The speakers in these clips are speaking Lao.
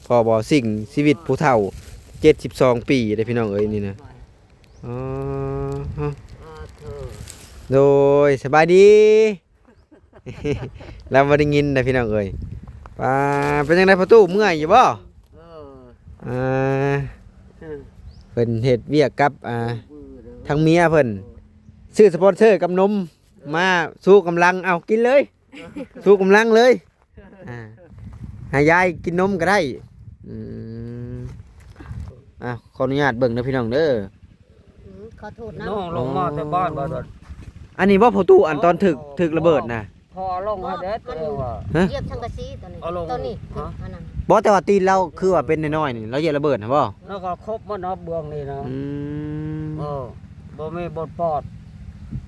ພໍ່ບໍ່ສິ່ງ ຊີວິດຜູ້ເຖົ້າເຈັດສິບສອງປີເດ້ພີ່ນ້ອງເອີຍ ນີ້ນະ. ອໍ ໂດຍ ສະບາຍດີ. ລາວບໍ່ໄດ້ຍິນນະພີ່ນ້ອງເອີຍ. ປາ ເປັນຈັ່ງໃດພໍ່ຕູ້ ເມື່ອຍຢູ່ບໍ່? ເອີ ເອີ ເອີ ເພິ່ນເຮັດວຽກກັບ ອ່າ ທາງເມຍເພິ່ນ ຊື້ສະປອນເຊີກັບນົມມາຊູກຳລັງ. ເອົາ ກິນເລີຍ ຊູກຳລັງເລີຍ. ອ່າ ໃຫ້ຍາຍກິນນົມກໍໄດ້. ອືມ ອ່າ ຂໍອະນຸຍາດເບິ່ງເດີພີ່ນ້ອງເດີ. ອືມ ຂໍໂທດນະ ນ້ອງລົງມາແຕ່ບ້ານ ອໍ ບາດນັ້ນ. ອັນນີ້ບໍ່ພໍ່ຕູ້ ອັນຕອນຖືກ ອໍ ຖືກລະເບີດນະ? ພໍເອົາລົງໃຫ້ແດ່ ອັນ ແຕ່ວ່າ ຮະ? ຢຽບສັງກະສີຕົວນີ້ ເອົາລົງ ຕົວນີ້ ຮະ? ອັນນັ້ນ ບໍ່ ແຕ່ວ່າຕີນລາວຄືວ່າເປັນນ້ອຍໆນີ້ ລາວຢຽບລະເບີດຫັ້ນບໍ່? ແລ້ວກໍຄົບມັນເນາະ ເບື້ອງນີ້ນະ. ອືມ ເອີ ບໍ່ມີບົດປອດ.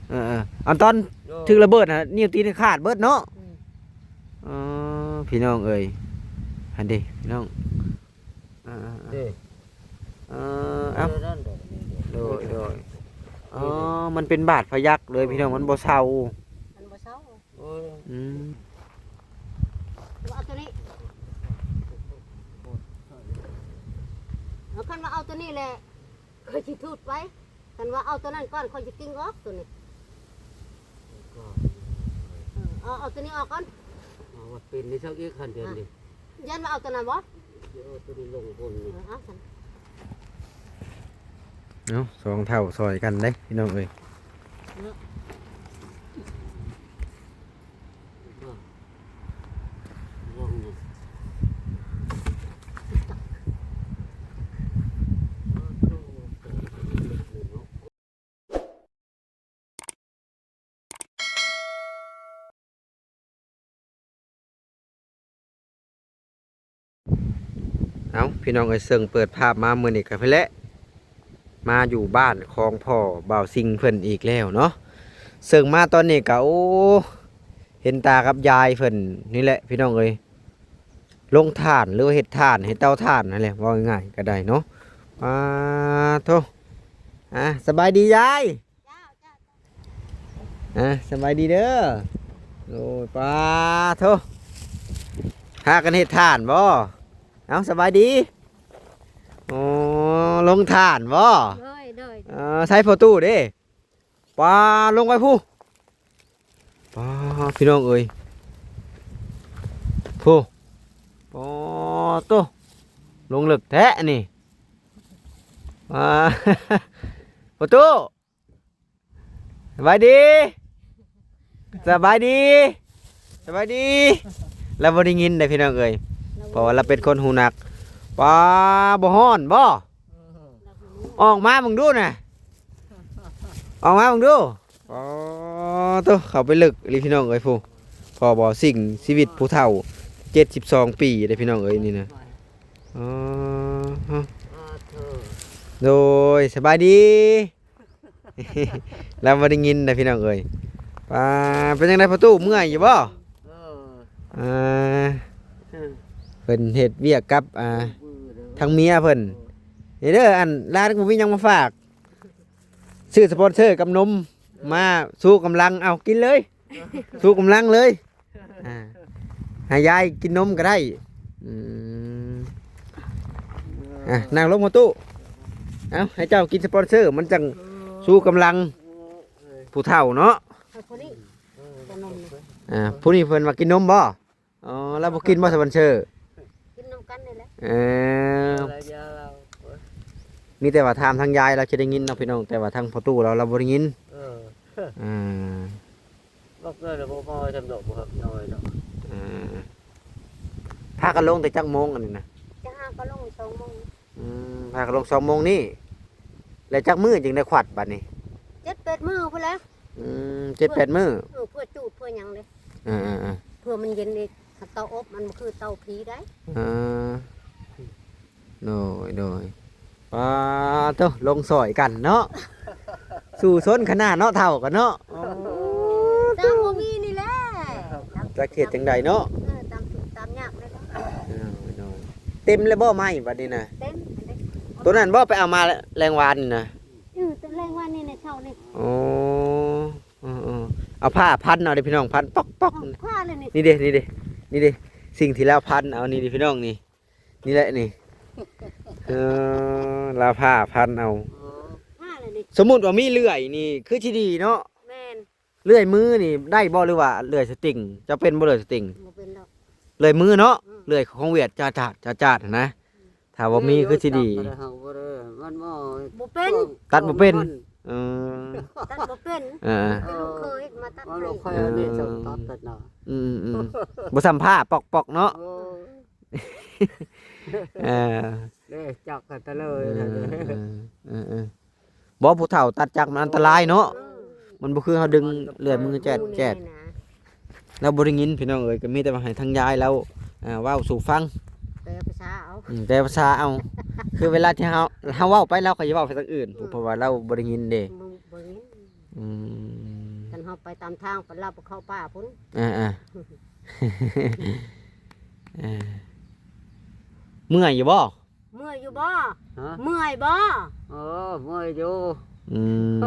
ເອີໆ ອັນຕອນ ໂດຍ ຖືກລະເບີດຫັ້ນ ນິ້ວຕີນຂາດເບີດເນາະ. ອືມ ອໍ ພີ່ນ້ອງເອີຍ ຫັ້ນເດພີ່ນ້ອງ. ອ່າໆ ເດ້ ເອີ ເອົ້າ ໂດຍໆ ອໍ ມັນເປັນບາດພະຍັກເລີຍພີ່ນ້ອງ ມັນບໍ່ເຊົາ ມັນບໍ່ເຊົາ. ໂອ້ຍ ອືມ ວ່າເອົາຕົວນີ້ ເອົາ ຄັນວ່າເອົາຕົວນີ້ແຫຼະ ຂ້ອຍຊິທູດໄປ. ຄັນວ່າເອົາຕົວນັ້ນກ່ອນ ຂ້ອຍຊິກິ້ງອອກຕົວນີ້. ເອີ ເອົາ ເອົາຕົວນີ້ອອກກ່ອນ. ເອົາວ່າເປັນນີ້ຊັກອີກ ຄັນເປັນນີ້ ຢ້ານວ່າເອົາຕົວນັ້ນບໍ່? ເອົາຕົວນີ້ລົງຄົນນີ້. ເອີ ເອົາຊັ້ນ ເອົາ ສອງເຖົ້າຊ່ອຍກັນເດ້ພີ່ນ້ອງເອີຍ. ເນາະ ເອົ້າ ພີ່ນ້ອງເອີຍ ເຊິ່ງເປີດພາບມາມື້ນີ້ກໍເພິ່ນແຫຼະ ມາຢູ່ບ້ານຂອງພໍ່ບ່າວຊິງເພິ່ນອີກແລ້ວເນາະ. ເຊິ່ງມາຕອນນີ້ກໍ ໂອ້ ເຫັນຕາກັບຍາຍເພິ່ນນີ້ແຫຼະພີ່ນ້ອງເອີຍ ລົງຖ່ານ ຫຼືວ່າເຮັດຖ່ານ ເຮັດເຕົາຖ່ານຫັ້ນແຫຼະ ເວົ້າງ່າຍໆກໍໄດ້ເນາະ. ປາໂທ້ ອ່າ ສະບາຍດີຍາຍ. ເຈົ້າ ເຈົ້າ ອ່າ ສະບາຍດີເດີ. ໂອ້ຍ ປາໂທ້ ພາກັນເຮັດຖ່ານບໍ່? ເອົ້າ ສະບາຍດີ. ອໍ ລົງຖ່ານບໍ່? ໂດຍ ໂດຍ ເອີ ໃຊ້ພໍ່ຕູ້ເດ້. ປາ ລົງໄປພຸ້ນ ປາ ພີ່ນ້ອງເອີຍ ພຸ້ນ. ປາໂທ້ ລົງເລິກແທ້ນີ້. ປາ ພໍ່ຕູ້ ສະບາຍດີ ສະບາຍດີ ສະບາຍດີ. ລາວບໍ່ໄດ້ຍິນເດ້ພີ່ນ້ອງເອີຍ ເພາະວ່າລາວເປັນຄົນຫູໜັກ. ປາ ບໍ່ຮ້ອນບໍ່? ອອກມາເບິ່ງດູນະ ອອກມາເບິ່ງດູ. ອໍ ໂທ້ ເຂົ້າໄປເລິກອີ່ຫຼີພີ່ນ້ອງເອີຍ. ຜູ້ ພໍ່ບໍ່ສິ່ງ ຊີວິດຜູ້ເຖົ້າເຈັດສິບສອງປີເດ້ພີ່ນ້ອງເອີຍ ນີ້ນະ. ອໍ ໂດຍ ສະບາຍດີ. ລາວບໍ່ໄດ້ຍິນນະພີ່ນ້ອງເອີຍ. ປາ ເປັນຈັ່ງໃດພໍ່ຕູ້ ເມື່ອຍຢູ່ບໍ່? ເອີ ເອີ ເພິ່ນເຮັດວຽກກັບ ອ່າ ທາງເມຍເພິ່ນ. ນີ້ເດີ ອັນ ຫຼານບໍ່ມີຫຍັງມາຝາກ ຊື້ສະປອນເຊີກັບນົມມາຊູກຳລັງ. ເອົາ ກິນເລີຍ ຊູກຳລັງເລີຍ. ອ່າ ໃຫ້ຍາຍກິນນົມກໍໄດ້. ອືມ ອ່ະ ນັ່ງລົງພໍ່ຕູ້. ເອົາ ໃຫ້ເຈົ້າກິນສະປອນເຊີ ມັນຈັ່ງຊູກຳລັງຜູ້ເຖົ້າເນາະ. ໃຫ້ຜູ້ນີ້ ເອີ ນມນີ້ ອ່າ ຜູ້ນີ້ເພິ່ນວ່າກິນນົມບໍ່? ອໍ ລາວບໍ່ກິນບໍ່ສະປອນເຊີ? ກິນນຳກັນນີ້ແຫຼະ. ເອີ ມີແຕ່ວ່າຖາມທາງຍາຍລາວຊິໄດ້ຍິນເນາະພີ່ນ້ອງ ແຕ່ວ່າທາງພໍ່ຕູ້ລາວ ລາວບໍ່ໄດ້ຍິນ. ເອີ ອ່າ ບອກເລີຍແລ້ວ ບໍ່ມາໄວ້ທຳດອກ ບໍ່ຮັບນ້ອຍດອກ. ອ່າ ພາກັນລົງແຕ່ຈັກໂມງອັນນີ້ນະ? ຈະຫາກໍລົງສອງໂມງ. ອືມ ພາກັນລົງສອງໂມງນີ້ ແລ້ວຈັກມື້ຈຶ່ງໄດ້ຂວັດບາດນີ້? ເຈັດແປດມື້ພຸ້ນແຫຼະ. ອືມ ເຈັດແປດມື້. ເອີ ເພື່ອຈູດເພື່ອຫຍັງເດ້. ເອີໆໆ ເພື່ອມັນເຢັນອີກ. ເຕົາອົບມັນບໍ່ຄືເຕົາຜີໄດ໋. ເອີ ໂດຍໆ. ປາໂທ້ ລົງຊ່ອຍກັນເນາະ ສູ້ຊົນຂະໜາດເນາະ ເຖົ້າກັນເນາະ. ໂອ້ ຕາມບໍ່ມີນີ້ແຫຼະ ຈັກເຮັດຈັ່ງໃດເນາະ. ເອີ ຕາມທຸກຕາມຍາກເລີຍເນາະ. ໂດຍໆ. ເຕັມແລ້ວບໍ່ໄມ້ບັດນີ້ນະ? ເຕັມ ໂຕນັ້ນບໍ່ໄປເອົາມາແລງວານນີ້ນະ? ອື ແຕ່ແລງວານນີ້ນະ ເຊົ້ານີ້. ອໍ ເອີໆ ເອົາຜ້າພັນເອົາເດ້ພີ່ນ້ອງ ພັນປອກໆ. ເອົາຜ້າເລີຍນີ້ ນີ້ເດ້ ນີ້ເດ້ ນີ້ເດ້ ສິ່ງທີ່ລາວພັນເອົານີ້ເດ້ພີ່ນ້ອງນີ້. ນີ້ແຫຼະນີ້ ເອີ ລາວຜ້າພັນເອົາ. ເອີ ຜ້າລະນີ້ ສົມມຸດວ່າມີເລື່ອຍນີ້ຄືຊິດີເນາະ. ແມ່ນ. ເລື່ອຍມືນີ້ໄດ້ບໍ່ ຫຼືວ່າເລື່ອຍສະຕິງ? ເຈົ້າເປັນບໍ່ເລື່ອຍສະຕິງ? ບໍ່ເປັນດອກ. ເລື່ອຍມືເນາະ. ອືມ ເລື່ອຍຂອງຫວຽດຈາດໆ ຈາດໆຫັ້ນນະ. ອືມ ຖ້າວ່າມີຄືຊິດີ. ເອີ ເຮົາບໍ່ໄດ້ ມັນບໍ່ ບໍ່ເປັນ ຕັດບໍ່ເປັນ. ມັນ ເອີ ຕັດບໍ່ເປັນ. ເອີ ເປັນລູກເຂີຍມາຕັດໃຫ້. ເອີ ເອີ ຕັດເປັນເນາະ. ອືມໆ ບໍ່ສ່ຳຜ້າປອກໆເນາະ. ໂອ້ຍ ເອີ ເດ້ ຈັກກັນຕະເລີຍ. ເອີ ເອີ ເອີ ບໍ່ ຜູ້ເຖົ້າຕັດຈັກມັນອັນຕະລາຍເນາະ. ເອີ ມັນບໍ່ຄືເຮົາດຶງເລື່ອຍມືແຈດໆ. ລາວບໍ່ໄດ້ຍິນພີ່ນ້ອງເອີຍ ກໍມີແຕ່ວ່າໃຫ້ທາງຍາຍລາວ ເອີ ເວົ້າສູ່ຟັງ ແປພາສາເອົາ. ອືມ ແປພາສາເອົາ. ຄືເວລາທີ່ເຮົາ ເຮົາເວົ້າໄປ ລາວກໍຈະເວົ້າໄປທາງອື່ນ ອືມ ເພາະວ່າລາວບໍ່ໄດ້ຍິນເດ້. ບໍ່ ບໍ່ຍິນ. ອືມ ຄັນເຮົາໄປຕາມທາງ ໄປລາວໄປເຂົ້າປ່າພຸ້ນ. ອ່າໆ ເອີ ເມື່ອຍຢູ່ບໍ່? ເມື່ອຍຢູ່ບໍ່? ຮະ? ເມື່ອຍບໍ່? ເອີ ເມື່ອຍຢູ່. ອືມ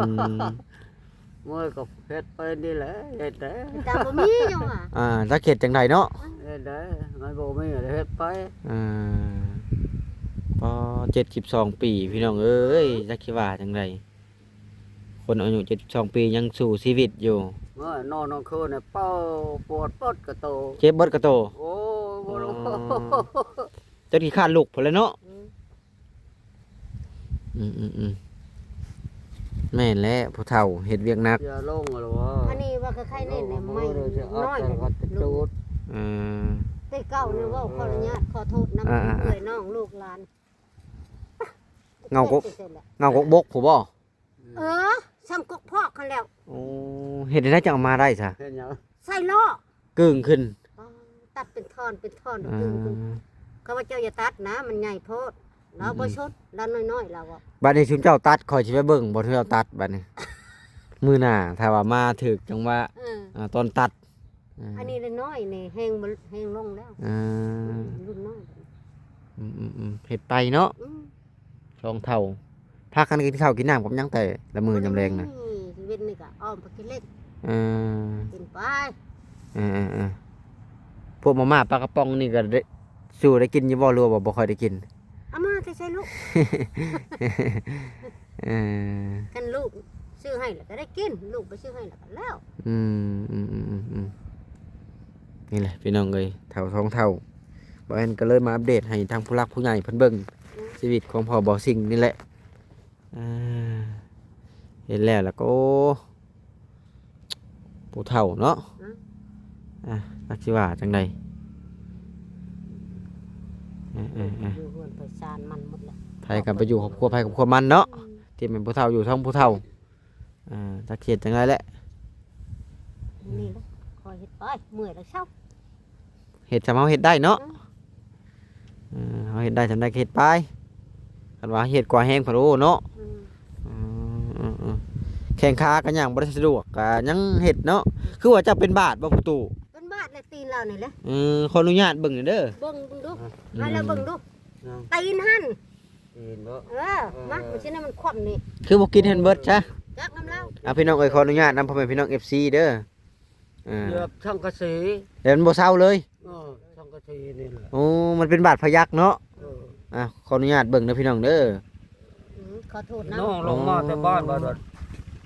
ເມື່ອຍກໍເຮັດໄປນີ້ແຫຼະ ເຮັດແຫຼະ ກໍບໍ່ມີຫຍັງວ່າ. ອ່າ ຈັກເຮັດຈັ່ງໃດເນາະ. ເຮັດໄດ້ ມັນບໍ່ມີກໍເຮັດໄປ. ອ່າ ປາ ເຈັດສິບສອງປີ ພີ່ນ້ອງເອີຍ ຈັກຊິວ່າຈັ່ງໃດ. ຄົນອາຍຸເຈັດສິບສອງປີຍັງສູ້ຊີວິດຢູ່. ເມື່ອນອນກາງຄືນນີ້ ເປົ່າ ປວດເບິດກະໂຕ ເຈັບເບິດກະໂຕ. ໂອ້ຍ ບໍ່ ອໍ ຈົນຂີ້ຄ້ານລຸກພຸ້ນແຫຼະເນາະ. ອືມ ອືມໆໆ ແມ່ນແຫຼະ ຜູ້ເຖົ້າເຮັດວຽກໜັກ. ເສຍລົງແລ້ວຫວາ? ອັນນີ້ວ່າຄືໄຄແນ່ນແຫຼະ ໄມ້ນ້ອຍ. ເອີ ແຕ່ເກົ່ານີ້ເວົ້າຂໍອະນຸຍາດຂໍໂທດນຳ ອ່າໆໆ ເອື້ອຍນ້ອງລູກຫຼານ. ເຫງົາກົກ ເຫງົາກົກບົກພຸ້ນບໍ່? ເອີ ຊ່ຳກົກພອກຫັ້ນແຫຼ້ວ. ໂອ້ ເຮັດແນວໃດຈັ່ງເອົາມາໄດ້ຊະ? ເຮັດຫຍັງ? ໃສ່ລໍ້ ກຶ້ງຂຶ້ນ. ອໍ ຕັດເປັນທ່ອນເປັນທ່ອນ ອ່າ ກຶ້ງຂຶ້ນ. ເຂົາວ່າເຈົ້າຢ່າຕັດນະ ມັນໃຫຍ່ໂພດ. ລາວບໍ່ ອືມໆ ສົນ ລາວນ້ອຍໆ ລາວເວົ້າ. ບັດນີ້ຊຸມເຈົ້າຕັດ ຂ້ອຍຊິໄປເບິ່ງບໍ່ ຊຸມເຈົ້າຕັດບັດນີ້. ມື້ໜ້າຖ້າວ່າມາຖືກຈັງຫວະ ເອີ ອ່າ ຕອນຕັດ. ອ່າ ອັນນີ້ລະນ້ອຍນີ້ແຮງ ແຮງລົງແລ້ວ. ອ່າ ອືມ ລຸ້ນນ້ອຍ. ອືມໆໆ ເຮັດໄປເນາະ. ອືມ ສອງເຖົ້າ ພາກັນກິນເຂົ້າກິນນ້ຳກັບຫຍັງແຕ່ລະມື້ຍາມແລງນະ? ເວັນນີ້ກໍອ້ອມໄປກິນເຫຼັກ. ເອີ ກິນໄປ. ເອີໆໆ ພວກມາມ່າປາກະປ໋ອງນີ້ກໍໄດ້ ສູ່ໄດ້ກິນຢູ່ບໍ່ ຫຼືວ່າບໍ່ຄ່ອຍໄດ້ກິນ? ເອົາມາແຕ່ໃສລູກ? ເອີ ຄັນລູກຊື້ໃຫ້ລະກໍໄດ້ກິນ ລູກບໍ່ຊື້ໃຫ້ລະກໍແລ້ວ. ອືມ ອືມໆໆ ນີ້ແຫຼະພີ່ນ້ອງເອີຍ ເຖົ້າສອງເຖົ້າ ບ່າວແອນກໍເລີຍມາອັບເດດໃຫ້ທາງຜູ້ຫຼັກຜູ້ໃຫຍ່ເພິ່ນເບິ່ງ ອືມ ຊີວິດຂອງພໍ່ບໍ່ສິງນີ້ແຫຼະ. ອ່າ ເຫັນແລ້ວລະກໍ ໂອ້ ຜູ້ເຖົ້າເນາະ. ອືມ ອ່າ ຈັກຊິວ່າຈັ່ງໃດ. ເອີໆໆ ຢູ່ເຮືອນໄປຊານມັນໝົດແຫຼະ ໃຜກໍໄປຢູ່ຄອບຄົວໃຜຄອບຄົວມັນເນາະ. ອືມ ທີ່ແມ່ນຜູ້ເຖົ້າຢູ່ທ້ອງຜູ້ເຖົ້າ. ອ່າ ຈັກເຮັດຈັ່ງໃດແຫຼະ ນີ້ແຫຼະ ຄ່ອຍເຮັດໄປ ເມື່ອຍແລ້ວເຊົາ. ເຮັດສ່ຳເຮົາເຮັດໄດ້ເນາະ. ອືມ ເອີ ເຮົາເຮັດໄດ້ສ່ຳໃດກໍເຮັດໄປ ຄັນວ່າເຮັດກວ່າແຮງພັດ ໂອ້ ເນາະ. ອືມ ເອີໆໆ ແຂ້ງຂາກໍຍ່າງບໍ່ໄດ້ສະດວກ ກໍຍັງເຮັດເນາະ. ຄືວ່າເຈົ້າເປັນບາດບໍ່ ພໍ່ຕູ້? ເປັນບາດໃນຕີນລາວນີ້ແຫຼະ. ເອີ ຂໍອະນຸຍາດເບິ່ງໜ່ອຍເດີ ເບິ່ງເບິ່ງດູ ອືມ ໃຫ້ລາວເບິ່ງດູ ຕີນຫັ້ນ. ຕີນບໍ່? ເອີ ມາ ມັນຊິໃຫ້ມັນຂວ້ຳນີ້ ຄືບໍ່ກິນໃຫ້ມັນເບິດຊະ. ຈັກນຳລາວ. ອ່າ ພີ່ນ້ອງເອີຍ ຂໍອະນຸຍາດນຳພໍ່ແມ່ພີ່ນ້ອງເອັຟຊີເດີ. ອ່າ ເກືອບສັງກະສີ ແຕ່ມັນບໍ່ເຊົາເລີຍ. ເອີ ສັງກະສີນີ້ແຫຼະ. ໂອ້ ມັນເປັນບາດພະຍັກເນາະ. ເອີ ອ່າ ຂໍອະນຸຍາດເບິ່ງເດີພີ່ນ້ອງເດີ. ອືມ ຂໍໂທດນຳ ນ້ອງລົງມາແຕ່ບ້ານ ອໍ ບາດ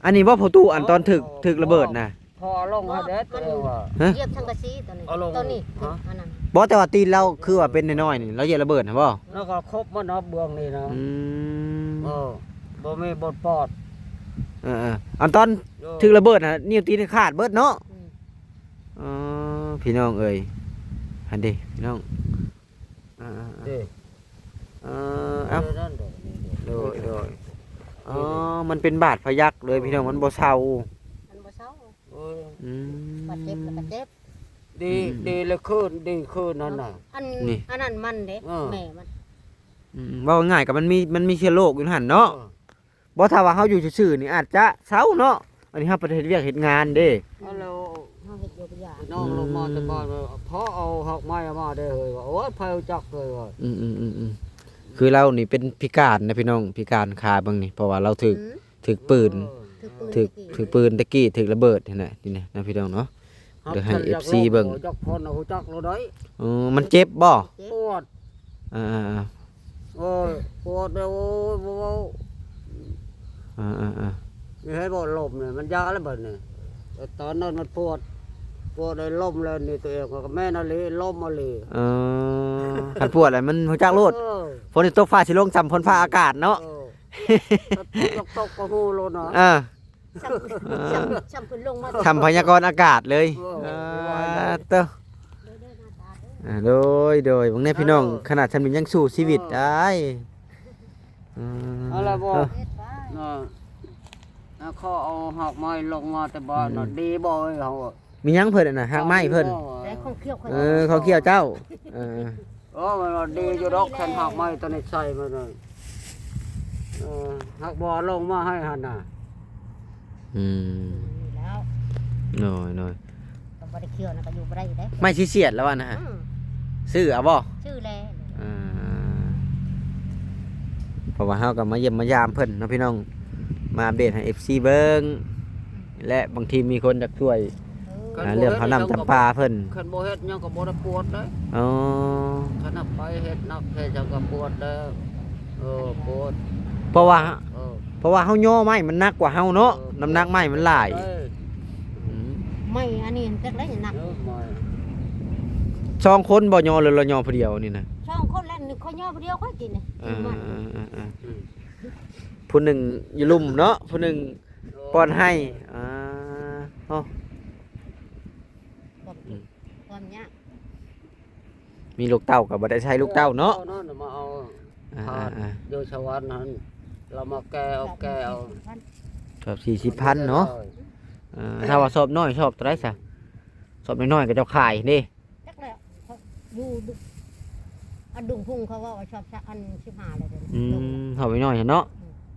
ອັນນີ້ບໍ່ ພໍ່ຕູ້ ອັນຕອນຖືກ ອໍ ຖືກລະເບີດນະ? ພໍເອົາລົງໃຫ້ແດ່ ມັນ ແຕ່ວ່າ ຮະ? ຢຽບສັງກະສີຕົວນີ້ ເອົາລົງ ຕົວນີ້ ຮະ? ອັນນັ້ນ ບໍ່ ແຕ່ວ່າຕີນລາວຄືວ່າເປັນນ້ອຍໆນີ້ ລາວຢຽບລະເບີດຫັ້ນບໍ່? ແລ້ວກໍຄົບມັນເນາະ ເບື້ອງນີ້ນະ. ອືມ ເອີ ບໍ່ມີບົດປອດ. ເອີໆ ອັນຕອນ ໂດຍ ຖືກລະເບີດຫັ້ນ ນິ້ວຕີນຂາດເບີດເນາະ. ອືມ ອໍ ພີ່ນ້ອງເອີຍ ຫັ້ນເດພີ່ນ້ອງ. ອ່າໆໆ ເດ້ ເອີ ເອົ້າ ເອີ ນັ້ນເດ້ ໂດຍໆ ອໍ ມັນເປັນບາດພະຍັກເລີຍ ເອີ ພີ່ນ້ອງ ມັນບໍ່ເຊົາ ມັນບໍ່ເຊົາ. ໂອ້ຍ ອືມ ບາດເຈັບແລ້ວກໍເຈັບ ດີ ອືມໆ ດີແລ້ວຄືນ ດີຄືນນັ້ນນະ. ອັນ ນີ້ ອັນນັ້ນມັນເດ້ ເອີ ແມ່ມັນ. ອືມ ເວົ້າງ່າຍໆ ກໍມັນມີ ມັນມີເຊື້ອໂລກຢູ່ຫັ້ນເນາະ. ເອີ ບໍ່ ຖ້າວ່າເຮົາຢູ່ຊື່ໆນີ້ອາດຈະເຊົາເນາະ, ອັນນີ້ເຮົາໄປເຮັດວຽກເຮັດງານເດ້. ເອົາແລ້ວ ເຮົາເຮັດຢູ່ບໍ່ຢາກ ນ້ອງລົງມາແຕ່ບ້ານ ອືມ ພໍເອົາຮາກໄມ້ມາເດ້ເຮີ້ຍ ວ່າ ໂອ້ຍ ໃຜຮູ້ຈັກເລີຍວ່າ ອືມໆໆໆ ຄືລາວນີ້ເປັນພິການນະພີ່ນ້ອງ ພິການຂາເບິ່ງນີ້ ເພາະວ່າລາວຖືກ ອືມ ຖືກປືນ ເອີ ຖືກປືນ ຖືກ ແຕ່ກີ້ ຖືກປືນແຕ່ກີ້ ຖືກລະເບີດຫັ້ນນະ ນີ້ນະ ນະພີ່ນ້ອງເນາະ. ເດີໃຫ້ເອັຟຊີເບິ່ງ ຈັກຄົນຮູ້ຈັກໂລດໄດ໋. ເອີ ມັນເຈັບບໍ່? ເຈັບ ປວດ ເອີໆ ໂອ້ຍ ປວດເດ້ ໂອ້ຍ ບໍ່ເວົ້າ ເອີໆ ນີ້ໃຫ້ບໍ່ລົມນີ້ ມັນຢາແລ້ວບັດນີ້ ແຕ່ຕອນນັ້ນມັນປວດ ປວດໄດ້ລົມແລ້ວນີ້ ຕົວເອງກໍແມ່ນອີ່ຫຼີ ລົມອີ່ຫຼີ ເອີ ຄັນປວດແລ້ວມັນຮູ້ຈັກໂລດ ເອີ ຝົນຊິຕົກຟ້າຊິລົງ ຊ່ຳຝົນຟ້າອາກາດເນາະ ເອີ ຕົກກໍຮູ້ໂລດເນາະ ເອີ ຊ່ຳ ເອີ ຊ່ຳ ຊ່ຳເພິ່ນລົງມາ ຊ່ຳພະຍາກອນອາກາດເລີຍ ເອີ ເອີ ເຕີ ໂດຍ ໂດຍ ເອີ ໂດຍ ໂດຍ ເບິ່ງແດ່ພີ່ນ້ອງ ເອີ ຂະໜາດຊ່ຳນີ້ຍັງສູ້ຊີວິດ ເອີ ໄດ້ ເອີ ເອົາລະບໍ່ ເອີ ເນາະ ເອົາ ຂໍເອົາຮາກໄມ້ລົງມາແຕ່ບ້ານເນາະ ອືມ ດີບໍ່ເອີຍເຮົາ ມີຫຍັງເພິ່ນຫັ້ນນະ ຮາກໄມ້ເພິ່ນ ໄດ້ຂອງຂຽວ ເອີ ຂອງຂຽວເຈົ້າ ເອີ ໂອ້ ມັນວ່າດີຢູ່ດອກ ຄັນຮາກໄມ້ຕົວນີ້ໃສ່ມາເລີຍ ເອີ ຫາກບໍ່ເອົາລົງມາໃຫ້ຫັ້ນນະ ອືມ ແລ້ວ ໂດຍ ໂດຍ ກໍບໍ່ໄດ້ຂຽວນະ ກໍຢູ່ບໍ່ໄດ້ຢູ່ເດ້ ໄມ້ຊິສຽດແລ້ວວ່ານະ ອືມ ຊື້ເອົາບໍ່? ຊື້ແລ້ວ ອ່າ ເພາະວ່າເຮົາກໍມາຢ້ຽມມາຢາມເພິ່ນເນາະພີ່ນ້ອງ ມາອັບເດດໃຫ້ເອັຟຊີເບິ່ງ ແລະ ບາງທີມີຄົນຢາກຊ່ວຍ ເອີ ອ່າ ເລື່ອງເຂົ້ານ້ຳຈຳປາເພິ່ນ ຄັນບໍ່ເຮັດຫຍັງກໍບໍ່ໄດ້ປວດເດ້ ອໍ ຄັນໜັກໄປເຮັດໜັກເຮັດຫຍັງກໍປວດເດ້ ເອີ ປວດ ເພາະວ່າ ເອີ ເພາະວ່າເຮົາຍໍໄມ້ມັນໜັກກວ່າເຮົາເນາະ ເອີ ນ້ຳໜັກໄມ້ມັນຫຼາຍ ເອີ ອືມ ໄມ້ອັນນີ້ຈັກໄດ້ໜັກ ເອີ ໄມ້ ສອງຄົນບໍ່ຍໍ ຫຼືລາຍໍຜູ້ດຽວນີ້ນະ? ສອງຄົນແລ້ວ ຂ້ອຍຍໍຜູ້ດຽວຂ້ອຍກິນນີ້ ເອີ ກິນມັນ ເອີ ເອີ ເອີ ອືມ ຜູ້ໜຶ່ງຢູ່ລຸ່ມເນາະ ຜູ້ໜຶ່ງ ໂອ້ ປ້ອນໃຫ້ ອ່າ ເນາະ ຄວາມ ອືມ ຄວາມຍາກ ມີລູກເຕົ້າກໍບໍ່ໄດ້ໃຊ້ລູກເຕົ້າເນາະ ເອີ ເອົານັ້ນມາເອົາ ອ່າ ທາດ ອ່າ ຢູ່ສະຫວັນຫັ້ນ ລາວມາແກ່ເອົາ ແກ່ເອົາ ສອບສີ່ສິບພັນເນາະ ເອີ ຖ້າວ່າສອບນ້ອຍ ສອບເທົ່າໃດຊະ? ສອບນ້ອຍໆ ກໍເຈົ້າຂາຍເດ້ ຈັກແລ້ວ ເຂົາຢູ່ ອັນດົງພຸງ ເຂົາເວົ້າວ່າຊອບຊະ ອັນສິບຫ້າແລ້ວເດ້ ອືມ ເຂົາໄປໜ້ອຍເນາະ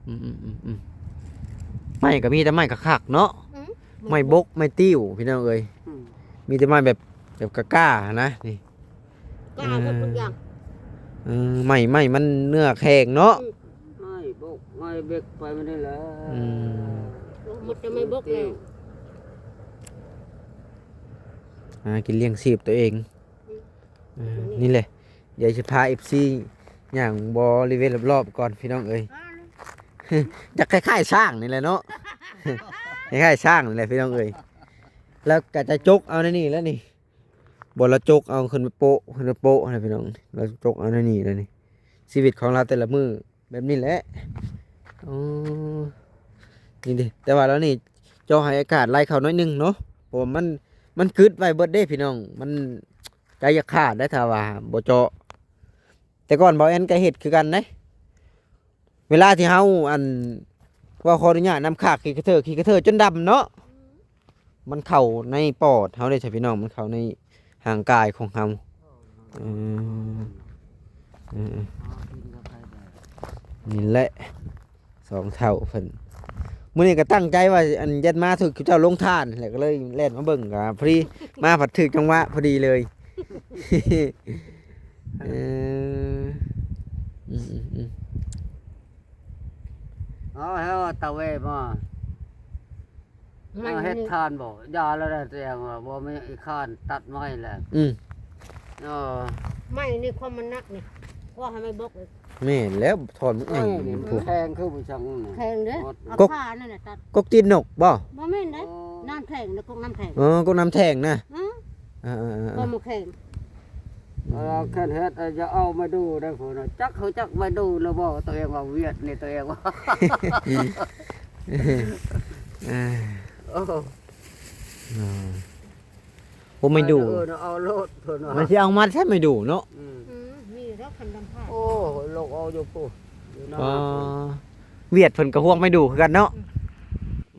ອືມ ອືມໆໆໆ ໄມ້ກໍມີແຕ່ໄມ້ຄັກໆເນາະ ອືມ ໄມ້ບົກ ໄມ້ຕິ້ວ ພີ່ນ້ອງເອີຍ ອືມ ມີແຕ່ໄມ້ແບບ ແບບກ້າໆຫັ້ນນະ ນີ້ ກ້າໝົດທຸກຢ່າງ ເອີ ເອີ ໄມ້ ໄມ້ມັນເນື້ອແຂງເນາະ ອືມ ໄມ້ບົກ ໄມ້ເບັກໄປມັນນີ້ແຫຼະ ອືມ ໝົດແຕ່ໄມ້ບົກແລ້ວ ຫາກິນລ້ຽງຊີບຕົວເອງ ອືມ ເອີ ນີ້ແຫຼະ ດຽວຊິພາເອັຟຊີຍ່າງບໍລິເວນລອບໆກ່ອນພີ່ນ້ອງເອີຍ ຢາກຄ້າຍໆຊ້າງນີ້ແຫຼະເນາະ ຄ້າຍໆຊ້າງນີ້ແຫຼະພີ່ນ້ອງເອີຍ ແລ້ວກໍຈະຈົກເອົາໃນນີ້ແຫຼະນີ້ ບໍ່ລະຈົກເອົາຂຶ້ນໄປໂປະ ຂຶ້ນໄປໂປະຫັ້ນນະພີ່ນ້ອງ ລະຈົກເອົາໃນນີ້ແຫຼະນີ້ ຊີວິດຂອງລາວແຕ່ລະມື້ແບບນີ້ແຫຼະ ອໍ ນີ້ເດ້ ແຕ່ວ່າລາວນີ້ເຈາະໃຫ້ອາກາດໄຫຼເຂົ້າໜ້ອຍໜຶ່ງເນາະ ເພາະວ່າມັນ ມັນກຶດໄວ້ເບິດເດ້ພີ່ນ້ອງ ມັນ ໃຈຢາກຂາດໄດ໋ ຖ້າວ່າບໍ່ເຈາະ ແຕ່ກ່ອນເບົາແອນກໍເຮັດຄືກັນເດ້ ເວລາທີ່ເຮົາ ອັນ ເວົ້າຂໍອະນຸຍາດນຳ ຄາກຂີ້ກະເທີ ຂີ້ກະເທີຈົນດຳເນາະ ມັນເຂົ້າໃນປອດເຮົາເດ້ຊະພີ່ນ້ອງ ມັນເຂົ້າໃນຮ່າງກາຍຂອງເຮົາ ເອີ ເອີ ນີ້ແຫຼະ ສອງເຖົ້າເພິ່ນ ມື້ນີ້ກໍຕັ້ງໃຈວ່າ ອັນ ຢ້ານມາຖືກເຈົ້າລົງທານແຫຼະ ກໍເລີຍແລ່ນມາເບິ່ງ ກໍພໍດີມາພັດຖືກຈັງຫວະພໍດີເລີຍ ເອີ ອືມໆໆ ເອົາແລ້ວຕາເວມາ ມັນ ເອົາເຮັດທານບໍ່? ຢ່າແລ້ວນະ ແສດງວ່າບໍ່ມີອີກຄານຕັດໄມ້ແລ້ວ ອືມ ເອີ ໄມ້ນີ້ຄວາມມັນໜັກນີ້ ກໍໃຫ້ໄມ້ບົກ ແມ່ນແລ້ວ ຖອນມັນໃຫຍ່ ເອີ ນີ້ມັນ ໂອ້ ແຂງຄືບໍ່ຊັງນີ້ ແຂງເດ້ ເອົາຂານັ້ນນະຕັດ ກົກຕີນນົກບໍ່? ບໍ່ແມ່ນເດ້ ໂອ້ ນ້ຳແຂງນະ ກົກນ້ຳແຂງ ເອີ ກົກນ້ຳແຂງນະ ອືມ ເອີໆໆໆ ບໍ່ມາແຂງ ເອີ ຄັນເຮັດ ເອີ ຢ່າເອົາມາດູໄດ້ພຸ້ນນະ ຈັກຮູ້ຈັກມາດູນະບໍ່ ຕົວເອງວ່າຫວຽດນີ້ ຕົວເອງວ່າ ເອີ ໂອ້ ເອີ ໂອ້ ໄມ້ດູ່ ເອີ ເອົາໂລດເພິ່ນວ່າ ມັນຊິເອົາມາໃຊ້ໄມ້ດູ່ເນາະ ອືມ ອືມ ມີດອກຄັນດຳພາດ ໂອ້ ໂລກເອົາຢູ່ພຸ້ນ ຢູ່ນອກ ຫວຽດເພິ່ນກໍຫ່ວງໄມ້ດູ່ຄືກັນເນາະ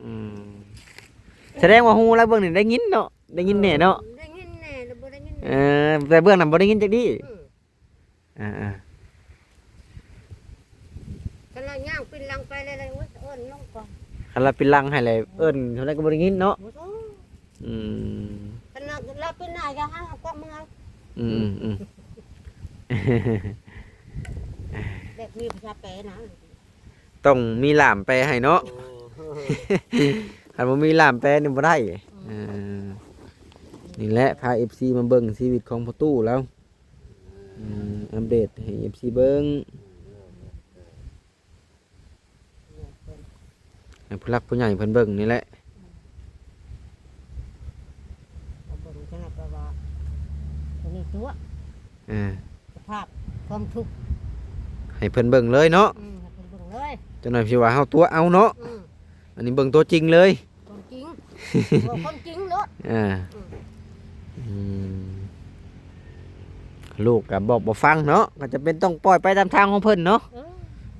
ອືມ ອືມ ສະແດງວ່າຫູລາວເບື້ອງນີ້ໄດ້ຍິນເນາະ ໄດ້ຍິນແດ່ເນາະ ເອີ ໄດ້ຍິນແດ່ ຫຼືບໍ່ໄດ້ຍິນແດ່ ເອີ ແຕ່ເບື້ອງນັ້ນບໍ່ໄດ້ຍິນຈັກດີ້ ອືມ ອ່າໆ ຄັນລາວຍ່າງປິ່ນຫຼັງໄປແລ້ວ ໂອ້ຍ ເອີ້ນລົງກ່ອນ ຄັນລາວປິ່ນຫຼັງໃຫ້ແລ້ວ ເອີ ເອີ້ນເທົ່າໃດກໍບໍ່ໄດ້ຍິນເນາະ ບໍ່ໂທ ອືມ ຄັນລາວ ລາວປິ່ນໜ້າຢ່າໃຫ້ເອົາກວາກມືເອົາ ອືມໆໆ ແບບມີພາສາແປນະ ຕ້ອງມີລ່າມແປໃຫ້ເນາະ ໂອ້ ຄັນບໍ່ມີລ່າມແປນີ້ບໍ່ໄດ້ ອືມ ເອີ ນີ້ແຫຼະ ພາເອັຟຊີມາເບິ່ງຊີວິດຂອງພໍ່ຕູ້ລາວ ອືມ ອັບເດດໃຫ້ເອັຟຊີເບິ່ງ ໃຫ້ຜູ້ຫຼັກຜູ້ໃຫຍ່ເພິ່ນເບິ່ງນີ້ແຫຼະ ເບິ່ງຈັກໜ້ອຍແປວ່າ ຕົວນີ້ຕົວະ ອ່າ ສະພາບຄວາມທຸກ ໃຫ້ເພິ່ນເບິ່ງເລີຍເນາະ ອືມ ໃຫ້ເພິ່ນເບິ່ງເລີຍ ຈັກໜ້ອຍຊິວ່າເຮົາຕົວະເອົາເນາະ ອືມ ອັນນີ້ເບິ່ງຕົວຈິງເລີຍ ຄວາມຈິງ ເວົ້າຄວາມຈິງໂລດ ອ່າ ອືມ ອືມ ລູກກໍບອກບໍ່ຟັງເນາະ ກໍຈຳເປັນຕ້ອງປ່ອຍໄປຕາມທາງຂອງເພິ່ນເນາະ ເອີ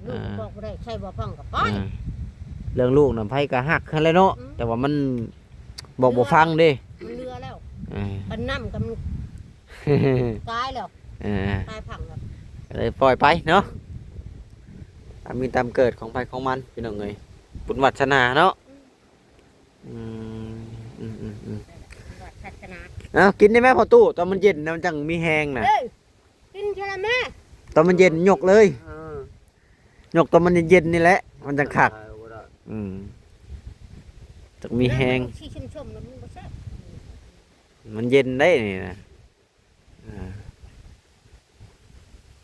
ລູກ ອ່າ ບອກບໍ່ໄດ້ ໃສ່ບໍ່ຟັງກໍໄປ ອ່າ ເລື່ອງລູກນະໃຜກໍຮັກຫັ້ນແຫຼະເນາະ ອືມ ແຕ່ວ່າມັນບອກບໍ່ຟັງເດ້ ມັນເຫຼືອແລ້ວ ອ່າ ປັນນ້ຳກໍມັນຕາຍແລ້ວ ອ່າ ຕາຍພັງແລ້ວ ກໍເລີຍປ່ອຍໄປເນາະ ຕາມມີຕາມເກີດຂອງໃຜຂອງມັນ ພີ່ນ້ອງເອີຍ ບຸນວາດສະໜາເນາະ ອືມ ອືມ ອືມ ອືມ ອືມ ວາດສະໜາ ເອົ້າ ກິນໄດ້ໄໝພໍ່ຕູ້? ຕອນມັນເຢັນນະ ມັນຈັ່ງມີແຮງນະ ເອີ ກິນເທື່ອລະແມ່ ຕອນມັນເຢັນຍົກເລີຍ ເອີ ຍົກຕອນມັນເຢັນໆນີ້ແຫຼະ ມັນຈັ່ງຄັກ ອືມ ຈັ່ງມີແຮງ ຊິຊຸ່ມໆ ແລ້ວມັນບໍ່ແຊບ ມັນເຢັນໄດ໋ນີ້ນະ ອ່າ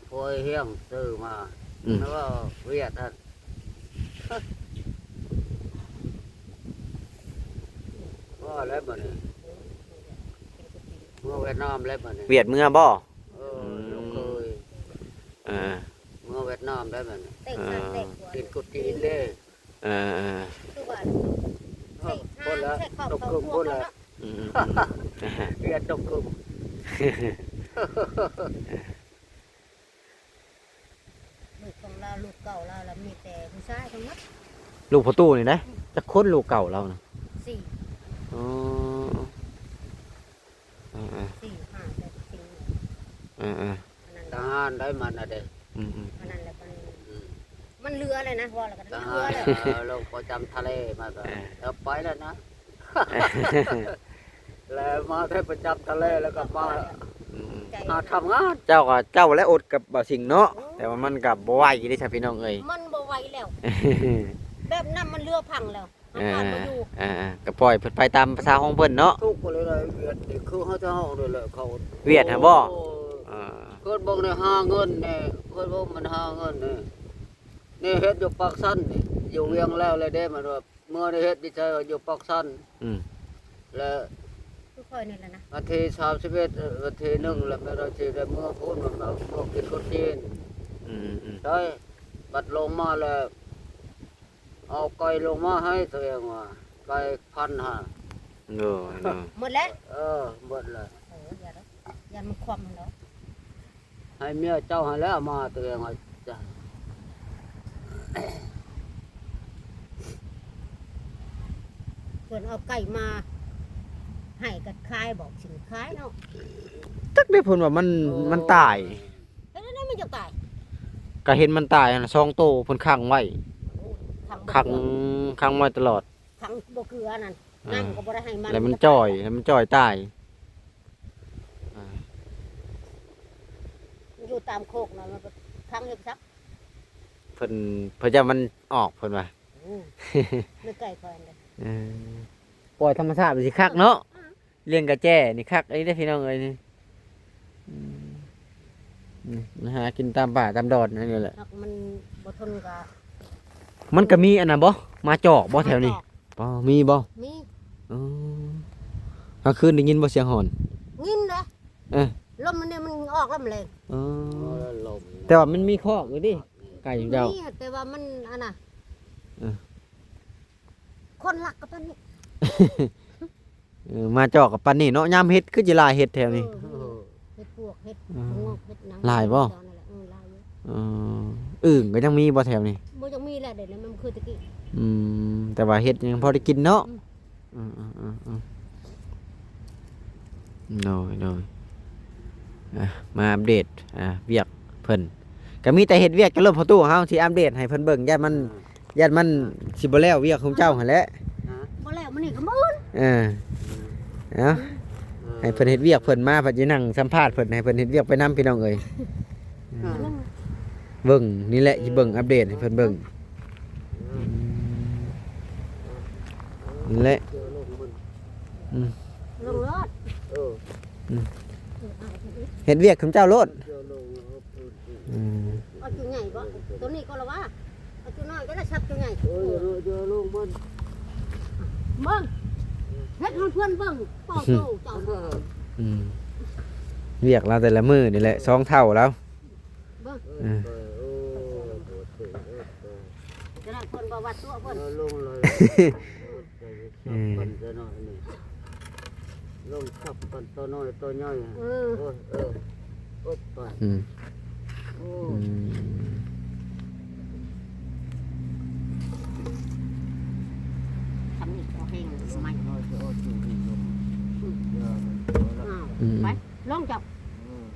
ພວກຮຽງຊື້ມາ ອືມ ແລ້ວວ່າຫວຽດຫັ້ນ ວ່າແລ້ວບັດນີ້ ເມືອຫວຽດນາມແລ້ວບັດນີ້ ຫວຽດເມືອບໍ່? ເອີ ອືມ ລູກເຂີຍ ອ່າ ເມືອຫວຽດນາມແລ້ວບັດນີ້ ເອີ ກິນກົດຕີນເດ້ ເອີໆ ຄືວ່າ ເອີ ພຸ້ນລະ ຕົກເຄິ່ງພຸ້ນລະ ອືມໆ ເອີ ຕົກເຄິ່ງ ລູກຂອງລາວ ລູກເກົ່າລາວລະມີແຕ່ຜູ້ຊາຍທັງໝົດ ລູກພໍ່ຕູ້ນີ້ນະ ອືມ ຈັກຄົນລູກເກົ່າລາວນະ? ສີ່ ອໍ ເອີໆ ສີ່ຫ້າແຕ່ຜູ້ຍິງ ເອີໆ ອັນນັ້ນ ທະຫານໄດ້ມັນນະເດ້ ອືມໆ ອັນນັ້ນແຫຼະມັນ ອືມ ມັນເຫຼືອແລ້ວນະ ວ່າແລ້ວກໍ ທະຫານ ເຫຼືອແລ້ວ ເອີ ລົງປະຈຳທະເລມາກໍ ເອີ ເອີ ໄປແລ້ວນະ ແລ້ວມາແຕ່ປະຈຳທະເລ ແລ້ວກໍມາ ອືມ ໃຈ ຫາທຳງານ ເຈົ້າກໍ ເຈົ້າແຫຼະອົດກັບບ່າວສິງເນາະ ໂອ້ ແຕ່ວ່າມັນກໍບໍ່ໄຫວເດ້ຊະພີ່ນ້ອງເອີຍ ມັນບໍ່ໄຫວແລ້ວ ແບບນ້ຳມັນເຫຼືອພັງແລ້ວ ເອີ ເອີ ກໍປ່ອຍເພິ່ນໄປຕາມພາສາຂອງເພິ່ນເນາະ ທຸກກໍເລີຍໄດ້ຫວຽດນີ້ ຄືເຮົາຈະເຮົານີ້ແຫຼະເຂົາ ຫວຽດຫັ້ນບໍ່? ໂອ້ຍ ເອີ ເພິ່ນບອກໄດ້ຫາເງິນແດ່ ເພິ່ນບອກມັນຫາເງິນແດ່ ນີ້ເຮັດຢູ່ປາກຊັນນີ້ ຢູ່ວຽງແລ້ວແລ້ວເດ້ ມັນວ່າເມືອໄດ້ເຮັດຢູ່ໃສ ຢູ່ປາກຊັນ ອືມ ແລ້ວຄືຂ້ອຍນີ້ແຫຼະນະ ວັນທີສາມສິບເອັດ ວັນທີໜຶ່ງ ແລ້ວແມ່ນວ່າຊິໄດ້ເມືອພຸ້ນ ມັນວ່າພວກກິນຄົນຈີນ ອືມໆ ໃຊ່ ບັດລົງມາແລ້ວ ເອົາໄກ່ລົງມາໃຫ້ຕົວເອງວ່າ ໄກ່ພັນຫ້າ ໂດຍໆ ໝົດແລ້ວ ເອີ ໝົດແລ້ວ ເອີ ຢ່າດອກ ຢ້ານມັນຄວ່ຳຫັ້ນດອກ ໃຫ້ເມຍເຈົ້າຫັ້ນແຫຼະເອົາມາ ຕົວເອງວ່າຈະ ເພິ່ນເອົາໄກ່ມາໃຫ້ກໍຂາຍ ບອກຊິຂາຍເນາະ ຈັກໄດ້ເພິ່ນວ່າມັນ ໂອ້ ມັນຕາຍ ເຮັດແນວໃດມັນຈະຕາຍ ກໍເຫັນມັນຕາຍຫັ້ນນະ ສອງໂຕເພິ່ນຂັງໄວ້ ໂອ້ຍ ຂັງ ຂັງ ຂັງໄວ້ຕະຫຼອດ ຂັງບໍ່ເກືອນັ້ນ ອ່າ ນ້ຳກໍບໍ່ໄດ້ໃຫ້ມັນ ແລ້ວມັນຈ່ອຍ ແລ້ວມັນຈ່ອຍຕາຍ ອ່າ ຢູ່ຕາມໂຄກນະ ມັນກໍຂັງເຮັດສັກ ເພິ່ນ ເພິ່ນຢ້ານມັນອອກ ເພິ່ນວ່າ ໂອ້ ໃນໃກ້ຂ້ອຍຫັ້ນເດ້ ເອີ ປ່ອຍທຳມະຊາດມັນຊິຄັກເນາະ ອ່າ ລ້ຽງກະແຈນີ້ຄັກອີ່ຫຼີເດ້ພີ່ນ້ອງເອີຍນີ້ ອືມ ນີ້ ມັນຫາກິນຕາມປ່າຕາມດອນນັ້ນແຫຼະ ມັນບໍ່ທົນກະ ມັນກະມີອັນນັ້ນບໍ່ ໝາຈອກບໍ່ແຖວນີ້? ໝາຈອກ ບໍ່ ມີບໍ່? ມີ ອໍ ກາງຄືນໄດ້ຍິນບໍ່ສຽງຫອນ? ຍິນເດ້ ເອີ ລົມມັນນີ້ມັນອອກລຳແລງ ອໍ ແຕ່ວ່າມັນມີຄອກຢູ່ຕິ ໄກ່ເຈົ້າ ມີ ແຕ່ວ່າມັນອັນນ່າ ເອີ ຄົນລັກກໍປານນີ້ ເອີ ໝາຈອກກໍປານນີ້ເນາະ ຍາມເຫັດຄືຊິຫຼາຍເຫັດແຖວນີ້ ເອີ ເຫັດປວກ ເຫັດ ອືມ ປະງອກ ເຫັດຫຍັງ ຫຼາຍບໍ່? ເຈົ້ານັ້ນແຫຼະ ເອີ ຫຼາຍຢູ່ ເອີ ອຶ່ງກໍຍັງມີບໍ່ແຖວນີ້? ບໍ່ ຍັງມີແຫຼະ ດຽວນີ້ມັນບໍ່ຄືແຕ່ກີ້ ອືມ ແຕ່ວ່າເຫັດຍັງພໍໄດ້ກິນເນາະ ອືມ ອືມໆໆໆ ໂດຍໆ ອ່ະ ມາອັບເດດ ອ່າ ວຽກເພິ່ນ ກໍມີແຕ່ເຮັດວຽກກັນໂລດ ພໍ່ຕູ້ ເຮົາຊິອັບເດດໃຫ້ເພິ່ນເບິ່ງ ຢ້ານມັນ ອ່າ ຢ້ານມັນຊິບໍ່ແລ້ວວຽກຂອງເຈົ້າຫັ້ນແຫຼະ ຮະ ບໍ່ແລ້ວມື້ນີ້ກໍມື້ອື່ນ ເອີ ເອົາ ເອີ ໃຫ້ເພິ່ນເຮັດວຽກເພິ່ນມາ ເພິ່ນຊິນັ່ງສຳພາດເພິ່ນ ໃຫ້ເພິ່ນເຮັດວຽກໄປນຳ ພີ່ນ້ອງເອີຍ ອ່າ ເບິ່ງນີ້ແຫຼະ ຊິເບິ່ງອັບເດດໃຫ້ເພິ່ນເບິ່ງ ນີ້ແຫຼະ ອືມ ລົງໂລດ ເອີ ອືມ ເຮັດວຽກຂອງເຈົ້າໂລດ ໂຕນີ້ກໍລະວ່າ ເອົາໂຕນ້ອຍກໍໄດ້ ສັບໂຕໃຫຍ່ ໂອ້ຍ ເອີ ເດີ ເດີ ລົງມັນ ເບິ່ງ ເຮັດໃຫ້ເພື່ອນເບິ່ງ ປອໂຕເຈົ້າ ເອີ ອືມ ວຽກລາວແຕ່ລະມື້ນີ້ແຫຼະ ສອງເທົ່າລາວ ເບິ່ງ ເອີ ເອີ ໂອ້ຍ ຂະໜາດເພິ່ນບໍ່ວ່າຕົວະເພິ່ນ ເອີ ລົງເລີຍ ອືມ ສັບກັນຊະເນາະອັນນີ້ ລົງສັບກັນ ໂຕນ້ອຍໂຕໃຫຍ່ ເອີ ໂອ້ຍ ເອີ ໂອ້ຍ ອືມ ໂອ້ຍ ອືມ ທຳນີ້ກໍແຮງ ນ້ອຍຈະເອົາຢູ່ນີ້ລົງ ອືມ ເອີ ເອົາລະ ອືມ ໄປ ອືມ ລົງເຈົ້າ ອືມ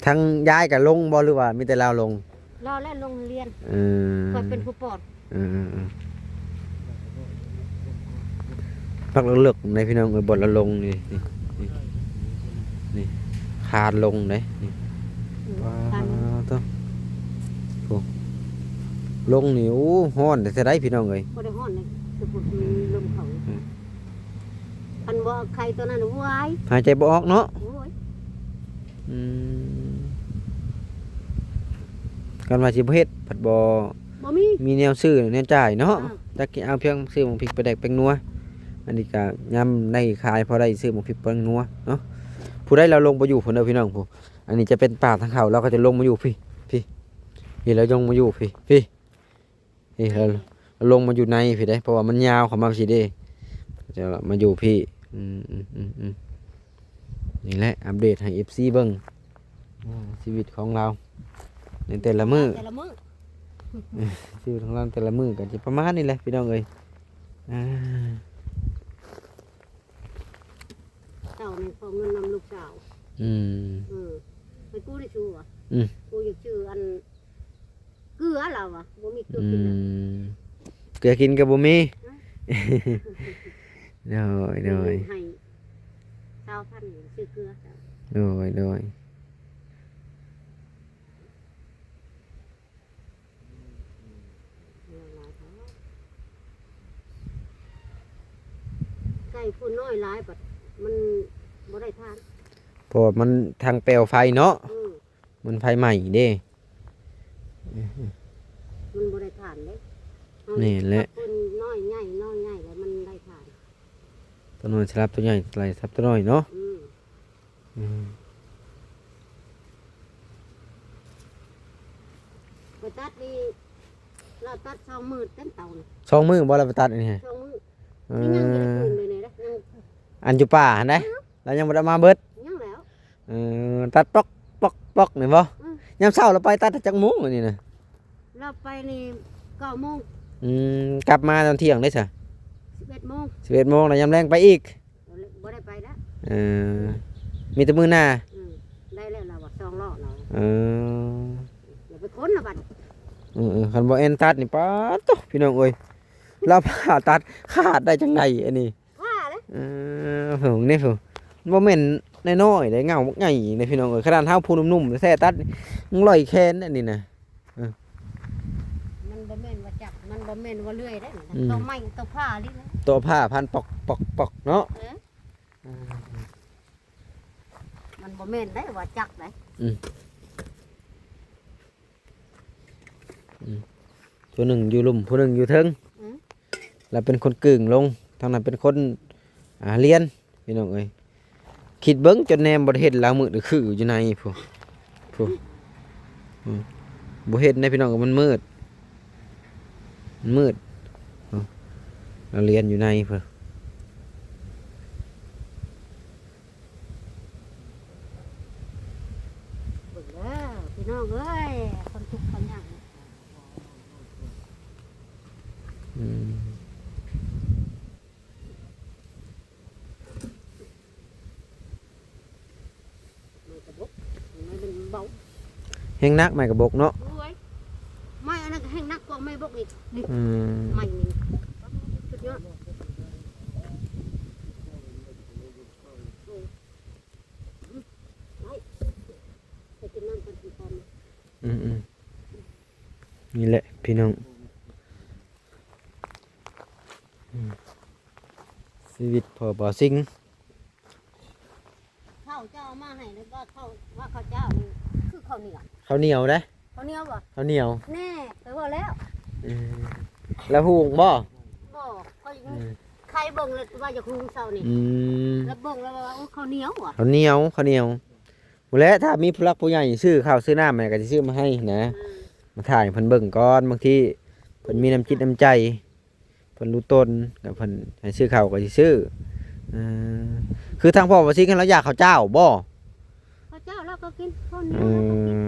ທາງຍາຍກໍລົງບໍ່ ຫຼືວ່າມີແຕ່ລາວລົງ? ລາວແຫຼະລົງຮຽນ ເອີ ຂ້ອຍເປັນຜູ້ປ້ອນ ເອີໆໆ ພັກເລິກໆ ໃນພີ່ນ້ອງເອີຍ ບ່ອນລາວລົງນີ້ ນີ້ ນີ້ ນີ້ ຄານລົງເດ້ ນີ້ ອືມ ປາດ ຄານລົງ ໂອ້ ລົງນີ້ ໂອ້ ຮ້ອນແທ້ໆ ໄດ໋ ພີ່ນ້ອງເອີຍ ບໍ່ໄດ້ຮ້ອນເດ້ ແຕ່ພຸ້ນມີລົມເຂົ້າ ອືມ ຄັນບໍ່ເອົາໄຂ່ຕົວນັ້ນ ໂອ້ຍ ຫາຍໃຈບໍ່ອອກເນາະ ໂອ້ຍ ອືມ ຄັນວ່າຊິບໍ່ເຮັດ ພັດບໍ່ ບໍ່ມີ ມີແນວຊື້ແນວຈ່າຍເນາະ ເອີ ຈັກຊິເອົາພຽງຊື້ໝາກພິກປາແດກແປ້ງນົວ ອັນນີ້ກະຍາມໄດ້ຂາຍພໍໄດ້ຊື້ໝາກພິກແປ້ງນົວເນາະ ຜູ້ໃດລາວລົງໄປຢູ່ພຸ້ນເດີພີ່ນ້ອງ ຜູ້ ອັນນີ້ຈະເປັນປ່າທາງເຂົ້າ ລາວກໍຈະລົງມາຢູ່ພີ້ ພີ້ ພີ້ ລາວລົງມາຢູ່ພີ້ ພີ້ ເອີ ລາວລົງມາຢູ່ໃນພີ້ເດ້ ເພາະວ່າມັນຍາວເຂົ້າມາພີ້ເດ້ ຈະມາຢູ່ພີ້ ອືມໆໆໆ ນີ້ແຫຼະ ອັບເດດໃຫ້ເອັຟຊີເບິ່ງ ອາ ຊີວິດຂອງລາວໃນແຕ່ລະມື້ ແຕ່ລະມື້ ເອີ ຊີວິດຂອງລາວແຕ່ລະມື້ກໍຈະປະມານນີ້ແຫຼະ ພີ່ນ້ອງເອີຍ ອາ ເຈົ້ານີ້ຂໍເງິນນຳລູກສາວ ອືມ ເອີ ໃຫ້ກູໄດ້ຊູວ່າ ອືມ ກູຢາກຊື້ອັນ ເກືອລາວວ່າ ບໍ່ມີເກືອກິນແລ້ວ ອືມ ເກືອກິນກໍບໍ່ມີ ອືມ ໂດຍ ໂດຍ ໃຫ້ຊາວພັນຊື້ເກືອ ໂດຍ ໂດຍ ໃສ່ຜູ້ນ້ອຍຫຼາຍບັດມັນບໍ່ໄດ້ທານ ເພາະວ່າມັນທາງແປວໄຟເນາະ ອືມ ມັນໄຟໄໝ້ເດ້ ມັນບໍ່ໄດ້ທານເດ້ ແມ່ນແຫຼະ ເຮົາເຮັດກັບຄົນນ້ອຍໃຫຍ່ ນ້ອຍໃຫຍ່ແລ້ວມັນໄດ້ທານ ຕົວນ້ອຍສະຫຼັບຕົວໃຫຍ່ ສະຫຼັບຕົວນ້ອຍເນາະ ອືມ ອືມ ໄປຕັດນີ້ ລາວຕັດສອງມື້ເຕັມເຕົານີ້ ສອງມື້ບໍ່ລາວໄປຕັດນີ້ ສອງມື້ ເອີ ນີ້ຍັງຢູ່ໃນຄືນເລີຍນີ້ນະ ຍັງ ອັນຢູ່ປ່າຫັ້ນໃດ ອືມ ລາວຍັງບໍ່ໄດ້ເອົາມາເບິດ ຍັງແລ້ວ ເອີ ຕັດປອກ ປອກ ປອກ ນີ້ບໍ່ ອືມ ຍາມເຊົ້າລາວໄປຕັດຈັກໂມງອັນນີ້ນະ ລາວໄປນີ້ເກົ້າໂມງ ອືມ ກັບມາຕອນທ່ຽງເດ້ຊະ ສິບເອັດໂມງ ສິບເອັດໂມງ ແລ້ວຍາມແລງໄປອີກ ບໍ່ໄດ້ໄປແລ້ວ ເອີ ມີແຕ່ມື້ໜ້າ ອືມ ໄດ້ແລ້ວລາວວ່າສອງລໍ້ລາວ ເອີ ຢ່າໄປຄົ້ນລະບັດ ເອີໆ ຄັນບໍ່ແມ່ນຕັດນີ້ ປາດໂທ້ ພີ່ນ້ອງເອີຍ ລາວຜ່າຕັດຂາດໄດ້ຈັ່ງໃດອັນນີ້ ວ່າເດ້ ເອີ ເບິ່ງນີ້ພຸ້ນ ບໍ່ແມ່ນນ້ອຍໆເດ້ ເຫງົ້າບັກໃຫຍ່ເດ້ພີ່ນ້ອງເອີຍ ຂະໜາດເຮົາຜູ້ໜຸ່ມໆແທ້ໆ ຕັດຍັງລອຍແຂນອັນນີ້ນະ ເອີ ມັນບໍ່ແມ່ນວ່າຈັກ ມັນບໍ່ແມ່ນວ່າເລື່ອຍເດ້ ອືມ ຕໍ່ໄມ້ຕໍ່ຜ້ານີ້ນະ ຕໍ່ຜ້າພັນປອກໆເນາະ ເອີ ອືມ ມັນບໍ່ແມ່ນໄດ້ວ່າຈັກໄດ ອືມ ອືມ ຜູ້ໜຶ່ງຢູ່ລຸ່ມ ຜູ້ໜຶ່ງຢູ່ເທິງ ອືມ ລາວເປັນຄົນກຶງລົງ ທາງນັ້ນເປັນຄົນ ອ່າ ລຽນ ພີ່ນ້ອງເອີຍ ຄິດເບິ່ງຈົນແນມບໍ່ໄດ້ເຫັນລາວມືດຄືຢູ່ໃນພຸ້ນ ພຸ້ນ ອືມ ບໍ່ເຫັນເດ້ພີ່ນ້ອງ ມັນມືດ ມັນມືດ ອືມ ລາວລຽນຢູ່ໃນພຸ້ນ ເບິ່ງເດີພີ່ນ້ອງເອີຍ ຄົນທຸກຄົນຍາກ ອືມ ໄມ້ກະບົກ ໄມ້ມັນເບົາ ແຮງໜັກໄມ້ກະບົກເນາະ ໂອ້ຍ ໄມ້ອັນນັ້ນກໍແຮງໜັກກວ່າໄມ້ບົກອີກ ນີ້ ອືມ ໄມ້ນີ້ ສຸດຍອດ ອືມໆ ນີ້ແຫຼະພີ່ນ້ອງ ອືມ ຊີວິດພໍ່ບ່າວສິງ ເຂົ້າເຈົ້າເອົາມາໃຫ້ ຫຼືວ່າເຂົ້າ ວ່າເຂົ້າເຈົ້ານີ້ ເຂົ້າໜຽວເດ້. ເຂົ້າໜຽວບໍ່? ເຂົ້າໜຽວ. ແນ່ ຂ້ອຍເວົ້າແລ້ວ. ເອີ ແລ້ວຫຸງບໍ່? ບໍ່ ຂ້ອຍ ເອີ ໄຂເບິ່ງແລ້ວວ່າຢາກຫຸງເຊົ້ານີ້. ອືມ ແລ້ວເບິ່ງແລ້ວວ່າ ໂອ້ ເຂົ້າໜຽວຫວາ. ເຂົ້າໜຽວ ເຂົ້າໜຽວ. ພຸ້ນແຫຼະ ຖ້າມີຜູ້ຫຼັກຜູ້ໃຫຍ່ຊື້ເຂົ້າຊື້ນ້ຳໃຫ້ກໍຊິຊື້ມາໃຫ້ນະ. ອືມ ມາຖ່າຍໃຫ້ເພິ່ນເບິ່ງກ່ອນ ບາງທີເພິ່ນມີນ້ຳຈິດນ້ຳໃຈ ເພິ່ນຮູ້ຕົນ ກໍເພິ່ນໃຫ້ຊື້ເຂົ້າກໍຊິຊື້. ເອີ ຄືທາງພໍ່ບໍ່ຊິງ ລາວຢາກເຂົ້າເຈົ້າບໍ່? ເຂົ້າເຈົ້າລາວກໍກິນ ເຂົ້າໜຽວ ເອີ ລາວກໍກິນ.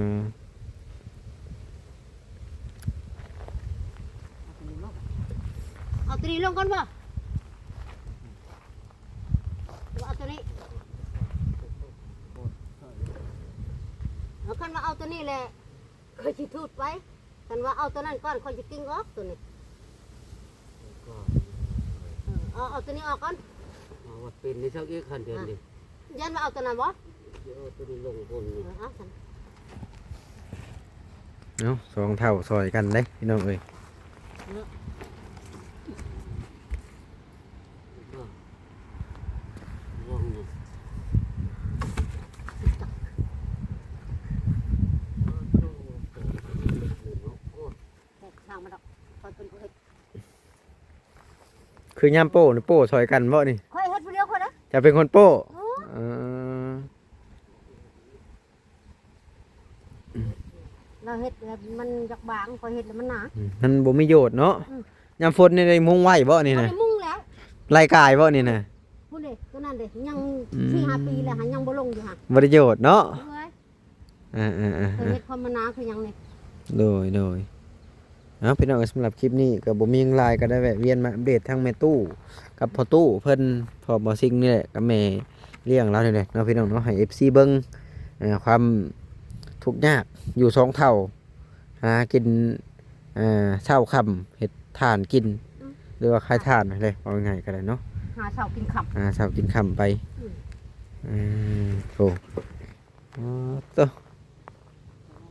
ເອົາຕົວນີ້ລົງກ່ອນບໍ່? ເອົາຕົວນີ້ ເອົາ ຄັນວ່າເອົາຕົວນີ້ແຫຼະ ຂ້ອຍຊິທູດໄປ. ຄັນວ່າເອົາຕົວນັ້ນກ່ອນ ຂ້ອຍຊິກິງອອກຕົວນີ້. ເອີ ເອົາ ເອົາຕົວນີ້ອອກກ່ອນ. ເອົາວ່າເປັນນີ້ຊັກອີກ ຄັນເດືອນນີ້. ຢ້ານວ່າເອົາຕົວນັ້ນບໍ່? ຊິເອົາຕົວນີ້ລົງບົນນີ້. ເອີ ເອົາຊັ້ນ. ເອົາ ສອງເຖົ້າຊ່ອຍກັນເດ້ພີ່ນ້ອງເອີຍ. ເນາະ. ແຕ່ຊ່າງມັນດອກ ຂ້ອຍເປັນຜູ້ເຮັດ. ຄືຍາມໂປ້ນີ້ ໂປ້ຊ່ອຍກັນບໍ່ນີ້? ຂ້ອຍເຮັດຜູ້ດຽວຂ້ອຍນະ. ເຈົ້າເປັນຄົນໂປ້? ເອີ ເອີ. ລາວເຮັດແລ້ວມັນຢາກບາງ ຂ້ອຍເຮັດແລ້ວມັນໜາ. ອືມ ມັນບໍ່ມີໂຫຍດເນາະ. ອືມ ຍາມຝົນນີ້ໄດ້ມຸງໄວ້ບໍ່ນີ້ນະ? ບໍ່ໄດ້ມຸງແລ້ວ. ໄລ່ກາຍບໍ່ນີ້ນະ? ພຸ້ນເດ້ ຕົວນັ້ນເດ້ ຍັງ ອືມ ສີ່ຫ້າປີແລ້ວຫາ ຍັງບໍ່ລົງຢູ່ຫາ. ບໍ່ໄດ້ໂຫຍດເນາະ. ເອີຍ ເອີໆໆ ເຮັດຄວາມມະນາຄືຫຍັງນີ້? ໂດຍ ໂດຍ. ເອົາ ພີ່ນ້ອງເອີຍ ສຳລັບຄລິບນີ້ກໍບໍ່ມີຫຍັງຫຼາຍ ກໍໄດ້ແວະວຽນມາອັບເດດທາງແມ່ຕູ້ກັບພໍ່ຕູ້ເພິ່ນ ພໍ່ບໍ່ຊິງນີ້ແຫຼະ ກັບແມ່ລ້ຽງລາວນີ້ແຫຼະເນາະ ພີ່ນ້ອງເນາະ. ໃຫ້ເອັຟຊີເບິ່ງ ເອີ ຄວາມທຸກຍາກຢູ່ສອງເຖົ້າ ຫາກິນ ເອີ ເຊົ້າຄ່ຳເຮັດຖ່ານກິນ ອືມ ຫຼືວ່າຂາຍຖ່ານຫັ້ນແຫຼະ ເວົ້າງ່າຍໆກໍໄດ້ເນາະ. ຫາເຊົ້າກິນຄ່ຳ ຫາເຊົ້າກິນຄ່ຳໄປ. ອືມ ເອີ ໂອ້ ອໍ ໂຕ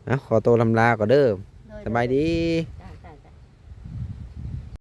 ເອົາ ຂໍໂຕລຳລາກ່ອນເດີ. ໂດຍ ສະບາຍດີ.